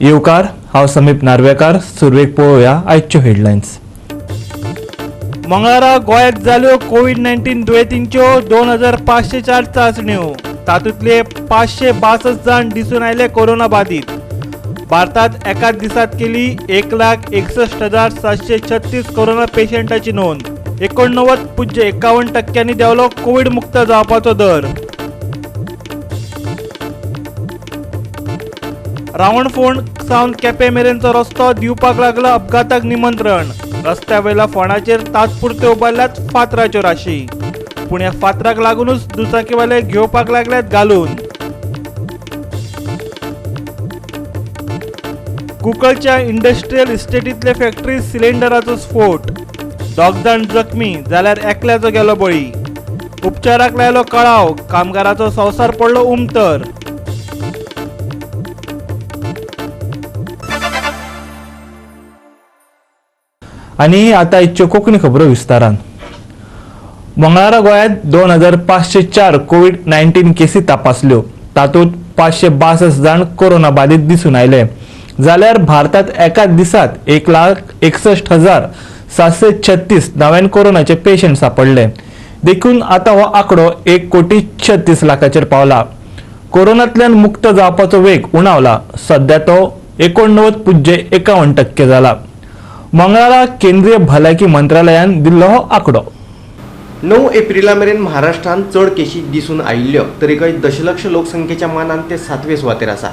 येवकार, हांव समीप नार्वेकार. सुरवेक पळोवया आयच्यो हेडलायन्स. मंगळारा गोंयांत जाल्यो कोवीड-19 दुयेंतींच्यो 2504 चांचण्यो, तातूंतले 562 जाण दिसून आयले कोरोना बादीत. भारतात एकाच दिसात केली 1,61,736 कोरोना पेशंटाची नोंद. 89.51% देंवलो कोवीड मुक्त जावपाचो दर. रावणफोंड सावन केपें मेरेनचो रस्तो दिवपाक लागला अपघाताक निमंत्रण. रस्त्या वयल्या फोंडाचेर तात्पुरते उबारल्यात फातराच्यो राशी, पूण ह्या फातराक लागूनच दुचाकीवाले घेवपाक लागल्यात घालून. कुंकळच्या इंडस्ट्रियल इस्टेटींतले फॅक्टरी सिलिंडराचो स्फोट, 2 जाण जखमी जाल्यार एकल्याचो गेलो बळी. उपचाराक लायलो कळाव, कामगाराचो संवसार पडलो उमतर. आनी आतां इतच्यो कोंकणी खबरो विस्तारान. मंगळारा गोंयांत 2504 कोवीड-19 केसी तपासल्यो, तातूंत 562 जाण कोरोना बादीत दिसून आयले. जाल्यार भारतात एकाच दिसात 1,61,736 नव्यान कोरोनाचे पेशंट सापडले. देखून आतां हो आंकडो 1,36,00,000 पावला. कोरोनांतल्यान मुक्त जावपाचो वेग उणावला, सद्या तो 89.51% जाला. मंगळारा केंद्रीय भलायकी मंत्रालयान दिल्लो हो आंकडो. 9 एप्रिला मेरेन महाराष्ट्रांत चड केशी दिसून आयिल्ल्यो तरीकय दशलक्ष लोकसंख्येच्या मानान ते 7वे सुवातेर आसा.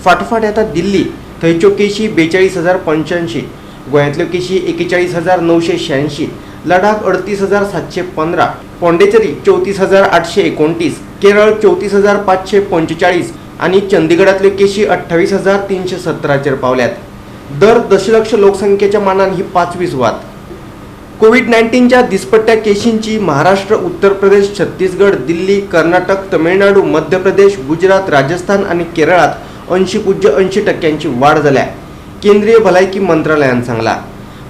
फाटोफाट येता दिल्ली, थंयच्यो केशी 42,085, गोंयांतल्यो केशी 41,986, लडाख 38,715, पॉंडेचेरी 34,829, केरळ 34,545 आनी चंदीगडांतल्यो केशी 28,317 पावल्यात. दर दशलक्ष लोकसंख्येच्या मानान ही 5वी सुवात. कोवीड-19च्या दिसपट्ट्या केशींची महाराष्ट्र, उत्तर प्रदेश, छत्तीसगड, दिल्ली, कर्नाटक, तमिळनाडू, मध्य प्रदेश, गुजरात, राजस्थान आनी केरळात 80.80% वाड जाल्या. केंद्रीय भलायकी मंत्रालयान सांगला.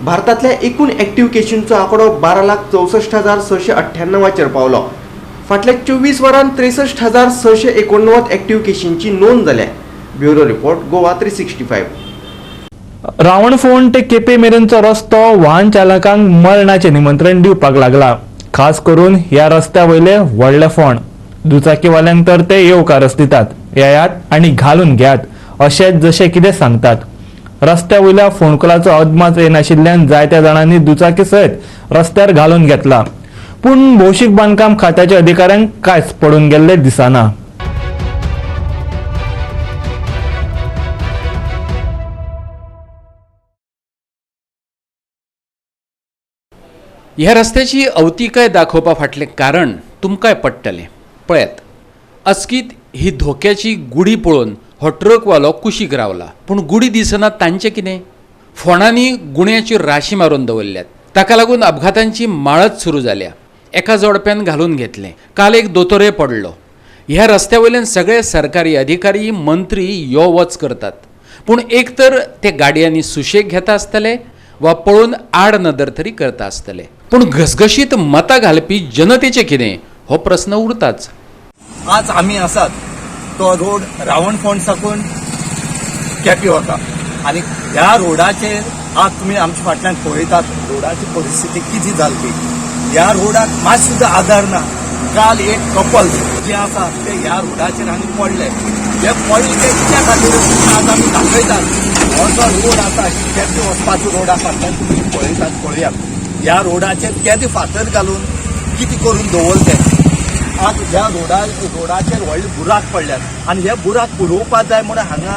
भारतांतल्या एकूण एक्टिव्ह केशींचो आंकडो 12,64,698 पावलो. फाटल्या 24 वरांत 63,689 एक्टिव्ह केशींची नोंद जाल्या. Bureau report, Goa 365. Ravanfond ते केपें मेरेनचो रस्तो वाहन चालकांक मरणाचें निमंत्रण दिवपाक लागला. खास करून ह्या रस्त्या वयले व्हडले फोंड, दुचाकीवाल्यांक तर ते येवकारच दितात, येयात आनी घालून घेयात अशें जशें कितें सांगतात. रस्त्या वयल्या फोंडकुलाचो अदमास येनाशिल्ल्यान जायत्या जाणांनी दुचाकी सयत रस्त्यार घालून घेतला, पूण भौशीक बांदकाम खात्याच्या अधिकाऱ्यांक कांयच पडून गेल्लें दिसना. ह्या रस्त्याची अवतिकाय दाखोवपा फाटलें कारण तुमकांय पडटलें. पळयात, अचकीत ही धोक्याची गुडी पळोवन हो ट्रकवालो कुशीक रावला, पूण गुडी दिसना तांचें कितें? फोंडांनी गुण्याच्यो राशी मारून दवरल्यात, ताका लागून अपघातांची माळच सुरू जाल्या. एका जोडप्यान घालून घेतलें, काल एक दोतोरय पडलो. ह्या रस्त्या वयल्यान सगळे सरकारी अधिकारी, मंत्री यो वच करतात, पूण एक तर ते गाडयांनी सुशेग घेता आसतले वा पळोवन आड नदर तरी करता आसतले. पूण घसघशीत मतां घालपी जनतेचें कितें हो प्रस्न उरताच. आज आमी आसात तो रोड रावणफोंड साकून केपे वता आनी ह्या रोडाचेर आज तुमी आमच्या फाटल्यान पळयतात रोडाची परिस्थिती कितें जाल्ली. ह्या रोडाक मात सुद्दां आदार ना. काल एक कपल जे आसा ते ह्या रोडाचेर आनी पडले. हे पडले ते कित्या खातीर आज आमी दाखयतात. हो जो रोड आसा केपे वचपाचो रोडा फाटल्यान तुमी पळयतात, पळयात ह्या रोडाचेर केदे फातर घालून कितें करून दवरले. आज ह्या रोडाचेर व्हडले बुराक पडल्यात आनी हे बुराक पुरोवपाक जाय म्हणून हांगा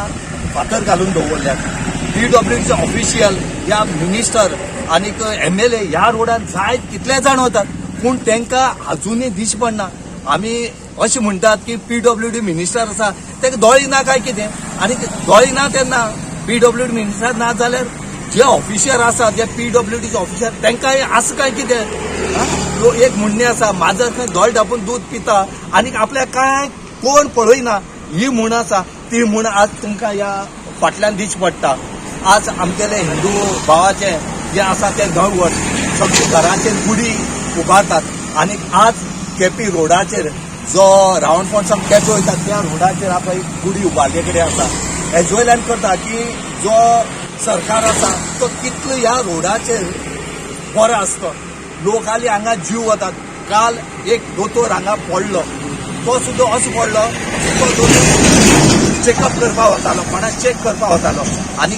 फातर घालून दवरल्यात. पीडब्ल्यूडीचे ऑफिशियल या मिनिस्टर आनीक एमएलए ह्या रोडार जाय कितले जाण वतात, पूण तांकां आजुनूय दिश्टी पडना. आमी अशें म्हणटात की पीडब्ल्यूडी मिनिस्टर आसा ताका दोळे ना काय कितें, आनी दोळे ना तेन्ना पीडब्ल्यूडी मिनिस्टर ना जाल्यार जे ऑफिसर आसा, जे पीडब्ल्यूडीचे ऑफिसर तांकांय आसा काय कितें? एक म्हणणें आसा, माजर खंय दोळे धांपून दूद पिता आनी आपल्याक कांय कोण पळयना, ही म्हण आसा. ती म्हण आज तुमकां ह्या फाटल्यान दिश्टी पडटा. आज आमगेले हिंदू भावाचे जे आसा ते नव वर्स सगळे घराचेर गुडी उबारतात आनी आज केपी रोडाचेर जो रावणफोंड सावन केपे वयता त्या रोडाचेर आपल्या एक गुडी उबारले कडेन आसा. हेज वयल्यान करता की जो सरकार आसा तो कितलो ह्या रोडाचेर बरो आसतो. लोकांनी हांगा जीव वतात. काल एक दोतोर हांगा पडलो, तो सुद्दां असो पडलो, तो दोतोर चेकअप करपाक वतालो, कोणाक चेक करपाक वतालो आनी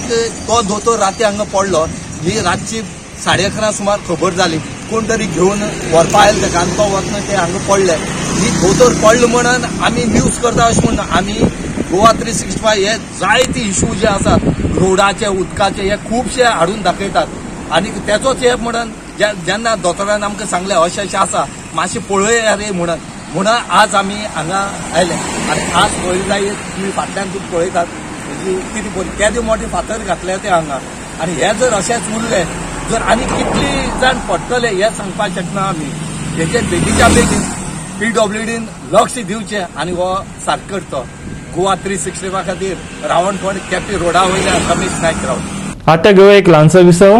तो दोतोर राती हांगा पडलो. ही रातची 11:30 सुमार खबर जाली, कोण तरी घेवन व्हरपा आयलो ताका आनी तो वतना ते हांगा पडले. ही दोतोर पडलो म्हणून आमी न्यूज करता अशें म्हणून आमी गोवा 365 हे जायते इशू जे आसात रोडाचे, उदकाचे, हे खुबशे हाडून दाखयतात. आनी तेचोच हे म्हणून जेन्ना दोतोरान आमकां सांगलें अशें अशें आसा मातशें पळया रे म्हणून म्हणून आज आमी हांगा आयले. आनी आज पळयले जायत तुमी फाटल्यान तुमी पळयतात कितें पळय केदे मोठे फातर घातले ते हांगा. आनी हे जर अशेंच उरले जर आनी कितली जाण पडटले हे सांगपाक शकना आमी. हेचेर बेगीच्या बेगीन PWDन लक्ष दिवचें आनी हो सारको करचो. गोवा 365 खातीर रावणफोंड केपी रोडा वयल्यान रमेश नायक रावत. आतां घेवया एक ल्हानसो विसव.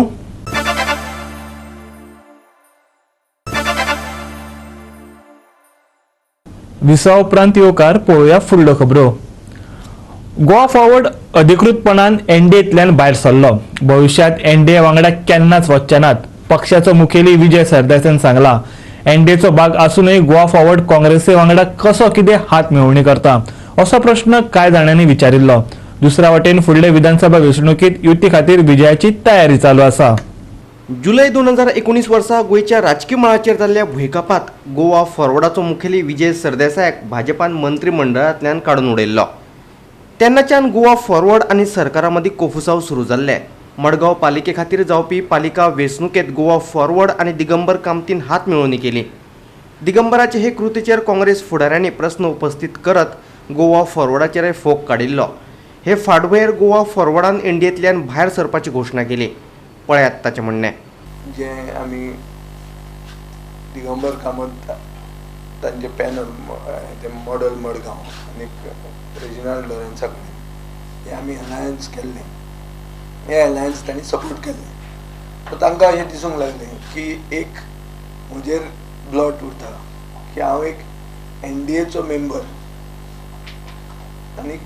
विसवा उपरांत येवकार पळोवया फुडल्यो खबरो. गोवा फॉरवर्ड अधिकृतपणान एनडीएंतल्यान भायर सरलो. भविश्यांत एनडीए वांगडा केन्नाच वचचे नात, पक्षाचो मुखेली विजय सरदेसायान सांगला. एनडीएचो भाग आसूनय गोवा फॉरवर्ड काँग्रेसी वांगडा कसो कितें हात मेळोवणी करता असो प्रश्न कांय जाणांनी विचारिल्लो. दुसऱ्या वटेन फुडले विधानसभा वेंचणुकेंत युती खातीर विजयाची तयारी चालू आसा. जुलय 2019 वर्सा गोंयच्या राजकी मळाचेर जाल्ल्या भुंयकांपांत गोवा फॉरवर्डाचो मुखेली विजय सरदेसायाक भाजपान मंत्रीमंडळांतल्यान काडून उडयल्लो. तेन्नाच्यान गोवा फॉरवर्ड आनी सरकारा मदीं कोफुसांव सुरू जाल्ले. मडगांव पालिके खातीर जावपी पालिका वेंचणुकेंत गोवा फॉरवर्ड आनी दिगंबर कामतीन हात मेळोवणी केली. दिगंबराचे हे कृतीचेर काँग्रेस फुडाऱ्यांनी प्रस्न उपस्थित करत गोवा फॉरवर्डाचेर फोग काडिल्लो. हे फाटभुंयेर गोवा फॉरवर्डान एनडीएंतल्यान भायर सरपाची घोशणा केली. पळयात ताचें म्हणणें. जे आमी दिगंबर कामत तांचे पॅनल ते मॉडल मडगांव आनी रेजिनाल्ड लॉरेन्सा कडेन हे आमी अलायन्स केल्लें. हे अलायन्स तांणी सपोर्ट केल्लें. सो तांकां अशें दिसूंक लागलें की एक म्हजेर ब्लॉट उरता की हांव एक एनडीएचो मेंबर आनी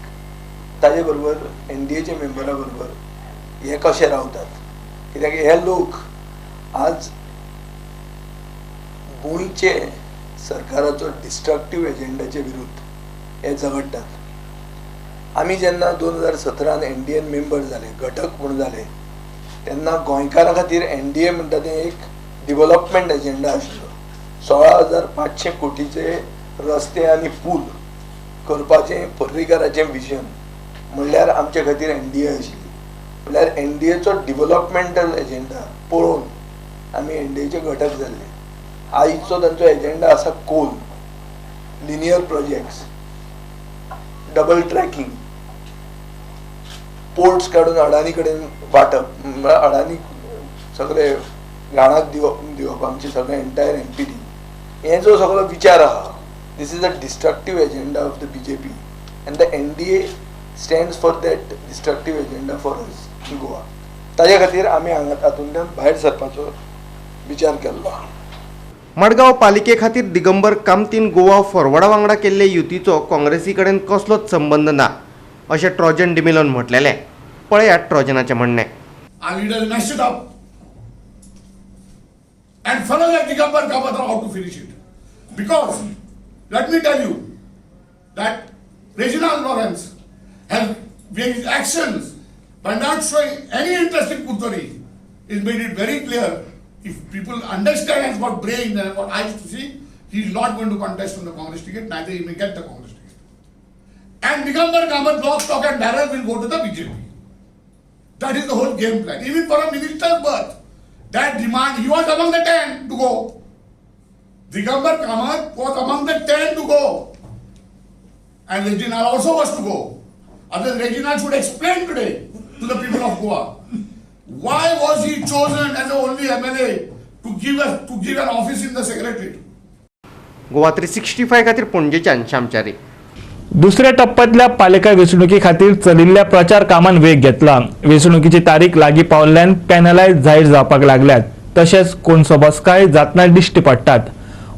ताजे बरोबर एनडीएच्या मेंबरा बरोबर हे कशे रावतात, कित्याक हे लोक आज गोंयचे सरकाराचो डिस्ट्रक्टीव एजेंडाचे विरुद्ध हे झगडटात. आमी जेन्ना 2017 एनडीएन मेंबर जाले, घटक म्हूण जाले, तेन्ना गोंयकारां खातीर एनडीए म्हणटा तें एक डिवलपमेंट एजेंडा आशिल्लो. 16,500 कोटीचे रस्ते आनी पूल करपाचें पर्रीकाराचें विजन म्हणल्यार आमचे खातीर एनडीए आशिल्ली. म्हणल्यार एनडीएचो डिवलपमेंटल एजेंडा पळोवन आमी एनडीएचे घटक जाल्ले. आयचो तांचो एजेंडा आसा coal, linear projects, double tracking, ports काडून अडानी कडेन वांटप, म्हळ्यार अडानी सगळे घाणाक दिवप आमचे सगळे एंटायर एनपीटी. हे जो सगळो विचार आहा, this is a destructive agenda of the BJP and the NDA stands for that destructive agenda for us in Goa. ताजे खातीर आमी हांगा तातूंतल्यान भायर सरपाचो विचार केल्लो. मडगांव पालिके खातीर दिगंबर कामतीन गोवा फॉरवर्डा वांगडा केल्ले युतीचो काँग्रेसी कडेन कसलोच संबंद ना अशें ट्रॉजन डिमिलोन म्हटलेलें. पळयात ट्रॉजनाचें म्हणणें. Our leaders messed it up and fellows like Digambar Kamat are how to finish it. Because let me tell you that Reginald Lawrence has, with his actions, by not showing any interest in Curtorim, is made it very clear, if people understand and got brains and got eyes to see, he is not going to contest on the Congress ticket, neither he may get the Congress ticket. And Digambar Kamat, block, stock and barrel will go to the BJP. That is the whole game plan. Even for a minister's birth, that demand, he was among the 10 to go. Digambar Kamat was among the 10 to go. And Reginald also was to go. Otherwise, Reginald should explain today to the people of Goa, why was he chosen as the only MLA to give an office in the secretariat? Goa 365 खातीर पणजेच्यान श्यामचारी. दुसऱ्या टप्प्यातल्या पालिका वेंचणुके खातीर चलिल्ल्या प्रचार कामान वेग घेतला. वेंचणुकीची तारीख लागीं पावल्ल्यान पॅनलाय जाहीर जावपाक लागल्यात, तशेंच कोणसो बसकाय जातना दिश्टी पडटात.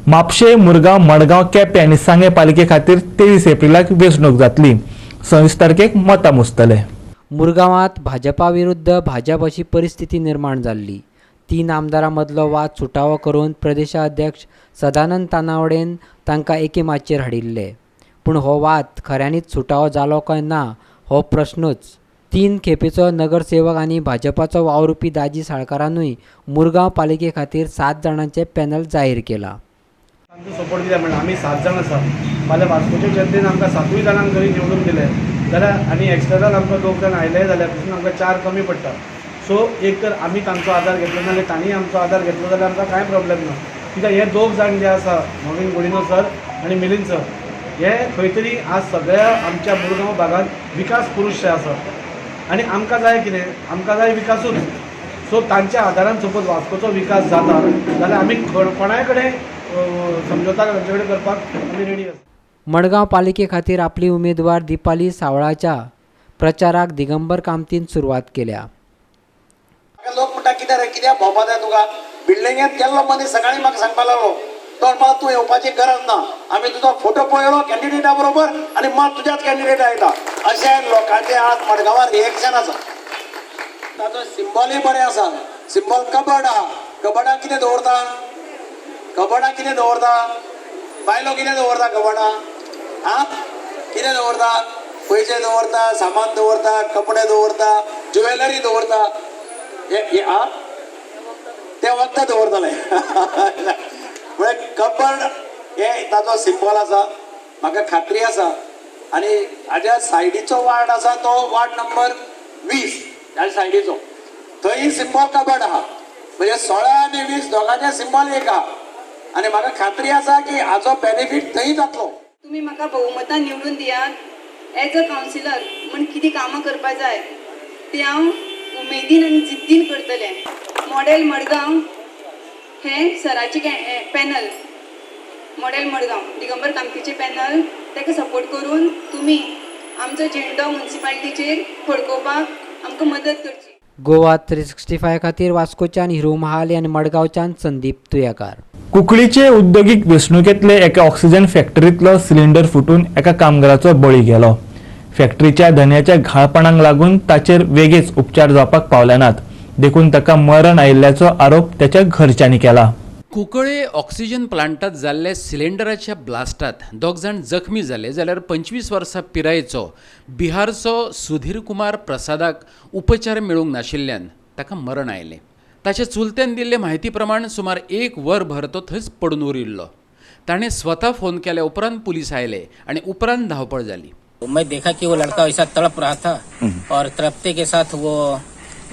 म्हापशें, मुरगांव, मडगांव, केपें आनी सांगें पालिके खातीर 23 एप्रिलाक वेंचणूक जातली. 26 तारखेक मतां मुजतले. मुरगांवांत भाजपा विरुद्ध भाजप अशी परिस्थिती निर्माण जाल्ली. 3 आमदारां मदलो वाद सुटावो करून प्रदेशाध्यक्ष सदानंद तानावडेन तांकां एके माचयेर हाडिल्ले. पूण हो वाद खऱ्यांनीच सुटावो जालो काय ना हो प्रश्नूच. 3 खेपेचो नगरसेवक आनी भाजपाचो वावुरपी दाजी साळकारानूय मुरगांव पालिके खातीर 7 जाणांचें पॅनल जाहीर केलां. आमचो सपोर्ट कित्याक म्हणल्यार आमी 7 जाण आसा. फाल्यां वास्कोच्या जनतेन आमकां 7 जाणांक जरी निवडून दिले जाल्यार आनी एक्सटर्नल आमकां 2 जाण आयले जाल्यार पसून आमकां 4 कमी पडटा. सो एक तर आमी तांचो आदार घेतलो ना जाल्यार तांणी आमचो आदार घेतलो जाल्यार आमकां कांय प्रॉब्लेम ना. कित्याक हे 2 जाण जे आसा नवीन गुडिनो सर आनी मिलिंद सर हे खंय तरी आज सगळ्या आमच्या मुरगांव भागांत विकास पुरूश आसा आनी आमकां जाय कितें, आमकां जाय विकासूच. सो तांच्या आदारान सपोज वास्कोचो विकास जाता जाल्यार आमी कोणाय कडेन समजोता तांचे कडेन करपाक आमी रेडी आसा. मडगांव पालिके खातीर आपली उमेदवार दीपाली सावळाच्या प्रचाराक दिगंबर कामतीन सुरवात केल्या. लोक म्हणटा कितें रे कित्याक भोंवपा जाय तुका, बिल्डिंगेंत गेल्लो मनीस सकाळीं म्हाका सांगपाक लागलो, तो म्हणपाक तूं येवपाची गरज ना, आमी तुजो फोटो पळयलो कॅन्डिडेटा बरोबर आनी मत तुज्याच कॅन्डिडेटा येता. अशें लोकांचें आज मडगांवां रिएक्शन आसा. ताचो सिम्बॉलय बरें आसा, सिम्बॉल कबड आहा. कबडाक कितें दवरता, कबडाक कितें दवरता, बायलो कितें दवरता कबडाक, आं कितें दवरता, पयशे दवरता, सामान दवरता, कपडे दवरता, ज्वेलरी दवरता, ते वखदां दवरताले. म्हळ्यार कबड हे ताचो सिम्बॉल आसा. म्हाका खात्री आसा. आनी हाज्या सायडीचो वार्ड आसा तो वार्ड नंबर 20 ह्या सायडीचो, थंय सिम्बॉल कबड आहा. म्हणजे 16 आनी 20 दोगांचे सिम्बॉल एक आहा आनी म्हाका खात्री आसा की हाचो बेनिफीट थंय जातलो. तुमी म्हाका बहुमतान निवडून दियात एज अ कावन्सिलर म्हण कितें कामां करपा जाय तें हांव उमेदीन आनी जिद्दीन करतलें. मॉडेल मडगांव हें सराचें पॅनल, मॉडेल मडगांव दिगंबर कामतीचें पॅनल, ताका सपोर्ट करून तुमी आमचो झेंडो मुन्सिपालिटीचेर फडकोवपाक आमकां मदत करची. गोवा 365 खातीर वास्कोच्यान हिरू महाले आनी मडगांवच्यान संदीप तुयेकार. कुंकळीचे उद्योगीक वेंचणुकेंतले एका ऑक्सिजन फॅक्टरींतलो सिलिंडर फुटून एका कामगाराचो बळी गेलो. फॅक्टरीच्या धनयाच्या घाळपणाक लागून ताचेर वेगेच उपचार जावपाक पावले नात, देखून ताका मरण आयिल्ल्याचो आरोप त्याच्या घरच्यांनी केला. कुंकळे ऑक्सिजन प्लांटात जाल्ल्या सिलिंडराच्या ब्लास्टात 2 जाण जखमी जाले जाल्यार 25 वर्सां पिरायेचो बिहारचो सुधीर कुमार प्रसादाक उपचार मेळूंक नाशिल्ल्यान ताका मरण आयलें. ताच्या चुलत्यान दिल्ले म्हायती प्रमाण सुमार 1 वरभर तो थंयच पडून उरिल्लो. ताणें स्वता फोन केल्या उपरांत पुलीस आयले आनी उपरांत धांवपळ जाली. मैं देखा कि वो लड़का ऐसा तड़प रहा था और तड़पते के साथ वो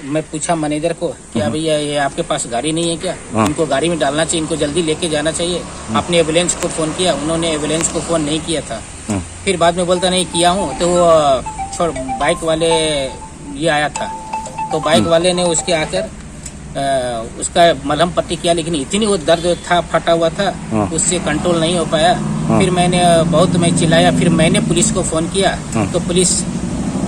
मैं पूछा मैनेजर को कि भैया ये आपके पास गाड़ी नहीं है क्या, इनको गाड़ी में डालना चाहिए, इनको जल्दी लेके जाना चाहिए. आपने एम्बुलेंस को फोन किया, उन्होंने एम्बुलेंस को फोन नहीं किया था. फिर बाद में बोलता नहीं किया हूँ, तो वो छोड़ बाइक वाले ये आया था, तो बाइक वाले ने उसके आकर उसका मलहम पट्टी किया, लेकिन इतनी वो दर्द था, फटा हुआ था, उससे कंट्रोल नहीं हो पाया. फिर मैंने बहुत मैं चिल्लाया, फिर मैंने पुलिस को फोन किया, तो पुलिस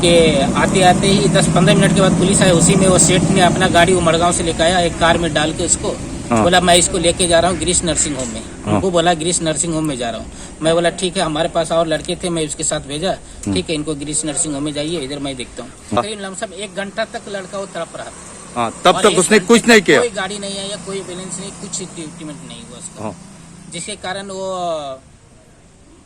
के आते आते ही 10-15 मिनट के बाद पुलिस आए. उसी में वो सेठ ने अपना गाड़ी वो मड़गांव से लेकर आया, एक कार में डाल के उसको बोला मैं इसको लेके जा रहा हूँ गिरीश नर्सिंग होम में. उनको बोला गिरीश नर्सिंग होम में जा रहा हूँ. मैं बोला ठीक है, हमारे पास और लड़के थे, मैं उसके साथ भेजा, ठीक है इनको गिरीश नर्सिंग होम में जाइए, इधर मैं देखता हूँ. करीब लमसम 1 घंटा तक लड़का वो तड़प रहा था. तब तक उसने कुछ नहीं किया, कोई गाड़ी नहीं आई, कोई एम्बुलेंस नहीं, कुछ ट्रीटमेंट नहीं हुआ उसका, जिसके कारण वो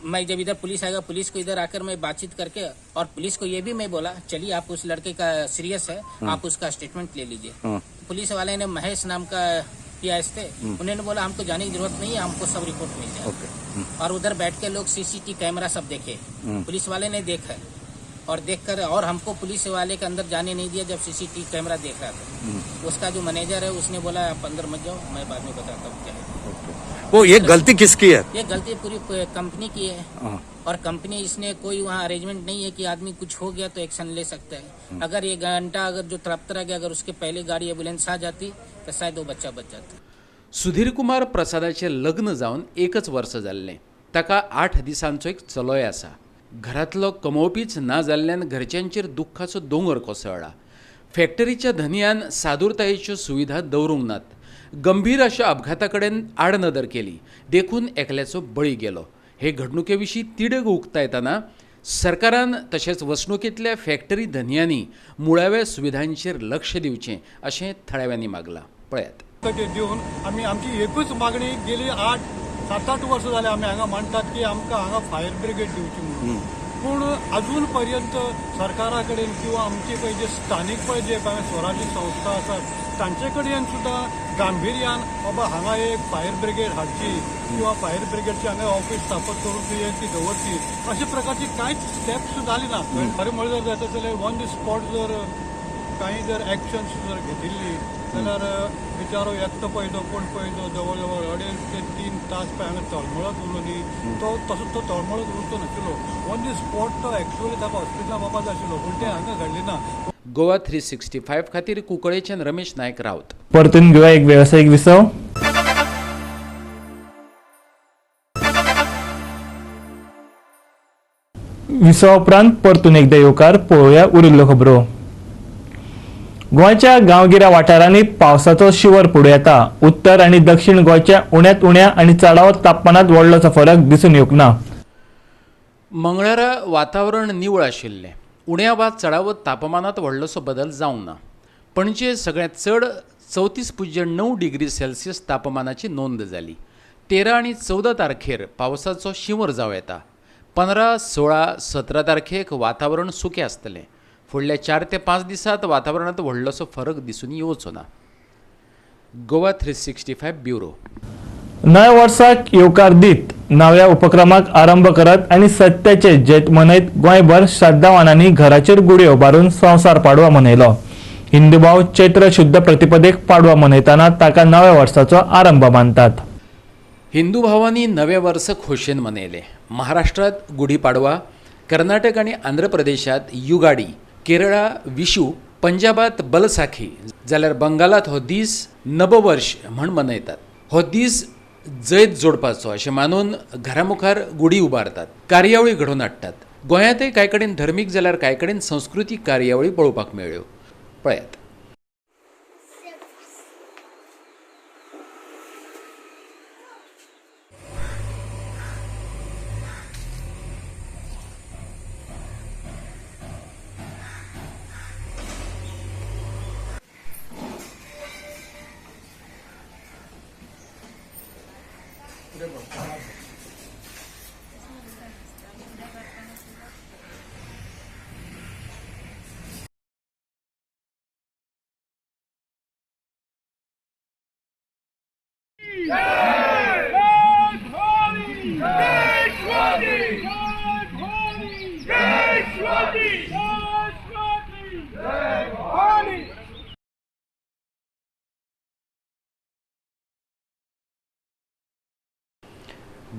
मैं जब इधर पुलिस आएगा, पुलिस को इधर आकर मैं बातचीत करके और पुलिस को ये भी मैं बोला चलिए आप उस लड़के का सीरियस है, आप उसका स्टेटमेंट ले लीजिए. पुलिस वाले ने महेश नाम का पीआईएस थे, उन्होंने बोला हमको जाने की जरूरत नहीं है, हमको सब रिपोर्ट मिल जाए. और उधर बैठ के लोग सीसीटीवी कैमरा सब देखे, पुलिस वाले ने देखा और देखकर और हमको पुलिस वाले के अंदर जाने नहीं दिया. जब सीसीटीवी कैमरा देख रहा था उसका जो मैनेजर है उसने बोला आप अंदर मत जाओ, मैं बाद में बताता हूँ क्या है. वो ये गलती किसकी है? ये गलती पूरी कंपनी की है और कंपनी इसने कोई वहाँ अरेंजमेंट नहीं है कि आदमी कुछ हो गया तो एक्शन ले सकता है. अगर ये घंटा अगर जो तड़पता रह गया, अगर उसके पहले गाड़ी एम्बुलेंस आ जाती तो शायद वो बच्चा बच जाता. सुधीर कुमार प्रसादाचे लग्न जावन 1 वर्स जाल्लें. ताका 8 दिसांचो एक चलोय आसा. घरांतलो कमोवपीच ना जाल्ल्यान घरच्यांचेर दुख्खाचो दोंगर कोसळ्ळा. फॅक्टरीच्या धनयान सादुरतायेच्यो सुविधा दवरूंक नात. गंभीर अशा अपघाता कडेन आडनदर केली, देखून एकल्याचो बळी गेलो. हे घडणुके विशीं तिडक उक्तायतना सरकारान तशेंच वसणुकेंतल्या फॅक्टरी धनयांनी मुळाव्या सुविधांचेर लक्ष दिवचें अशें थळाव्यांनी मागलां. पळयात. दिवन आमी आमची एकूच मागणी गेली 7-8 वर्सां जाली आमी हांगा मांडटात की आमकां हांगा फायर ब्रिगेड दिवची म्हणून. पूण अजून पर्यंत सरकारा कडेन किंवा आमचे पळय जे स्थानीक पळय जे स्वराज्य संस्था आसात तांचे कडेन सुद्दां गांभिर्यान बाबा हांगा एक फायर ब्रिगेड हाडची किंवा फायर ब्रिगेडची हांगा ऑफिस स्थापन करून ती दवरची अशे प्रकारची कांयच स्टेप्स जाली ना. खरें म्हळ्यार जर जाता जाल्यार ऑन the spot जर कांय जर एक्शन्स जर घेतिल्ली जाल्यार बिचारो एकटो पळय तो कोण पळय तो जवळ जवळ 2.5 ते 3 तास पळय हांगा तळमळत उरलो न्ही, तो तसो तो तळमळत उरचो नाशिल्लो. ऑन the spot तो एक्चुअली ताका हॉस्पिटलान वचपाक जाय आशिल्लो, पूण तें हांगा घडलें ना. गोवा 365 खातीर कुंकळेच्यान रमेश नायक रावत. परतून घेवया एक वेवसायीक विसव. विसवा उपरांत परतून एकदा येवकार पळोवया उरिल्ल्यो खबरो. गोंयच्या गांवगिऱ्या वाठारांनी पावसाचो शिवर पडूं येता. उत्तर आनी दक्षिण गोंयच्या उण्यांत उण्या आनी चडावत तापमानांत व्हडलोसो फरक दिसून येवंक ना. मंगळारा वातावरण निवळ आशिल्लें. उण्या वा चडावत तापमानांत व्हडलोसो बदल जावंक ना. पणजे सगळ्यांत चड 34.9 डिग्री सेल्सियस तापमानाची नोंद जाली. 13 आनी 14 तारखेर पावसाचो शिंवर जावं येता. 15, 16, 17 तारखेक वातावरण सुकें आसतलें. फुडल्या 4 ते 5 दिसांत वातावरणांत व्हडलोसो फरक दिसून येवचो ना. गोवा 365 ब्युरो. नव्या वर्साक येवकार दीत नव्या उपक्रमाक आरंभ करत आनी सत्याचे जैत मनयत गोंयभर श्रद्धावानांनी घराचेर गुडयो उबारून संवसार पाडवा मनयलो. हिंदू भाव चैत्र शुद्ध प्रतिपदेक पाडवा मनयतना ताका नव्या वर्साचो आरंभ मानतात. हिंदू भावांनी नवें वर्स खोशयेन मनयलें. महाराष्ट्रांत गुढीपाडवा, कर्नाटक आनी आंध्र प्रदेशांत युगाडी, केरळा विशू, पंजाबात बलसाखी जाल्यार बंगालात हो दीस नववर्ष म्हण मनयतात. हो दीस जैत जोडपाचो अशें मानून घरा मुखार गुडी उबारतात, कार्यावळी घडोवन हाडटात. गोंयांतय कांय कडेन धर्मीक जाल्यार कांय कडेन संस्कृतीक कार्यावळी पळोवपाक मेळ्ळ्यो. पळयात.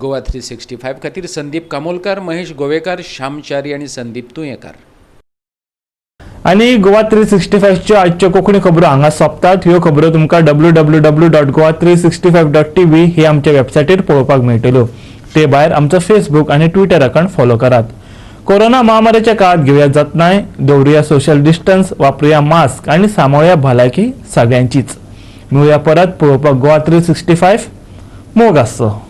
गोवा 365 खातीर संदीप कामोलकर, महेश गोवेकर, श्यामचारी आनी संदीप तुयेंकार. आनी गोवा 365च्यो आजच्यो कोंकणी खबरो हांगा सोंपतात. ह्यो खबरो तुमकां www.goa365.tv ही आमच्या वेबसायटीर पळोवपाक मेळटल्यो. ते भायर आमचो फेसबूक आनी ट्विटर अकाउंट फॉलो करात. कोरोना महामारीच्या काळात घेवया जतनाय, दवरुया सोशल डिस्टन्स, वापरुया मास्क आनी सांबाळुया भलायकी सगळ्यांचीच. मेळुया परत पळोवपाक गोवा 365. मोग आसचो.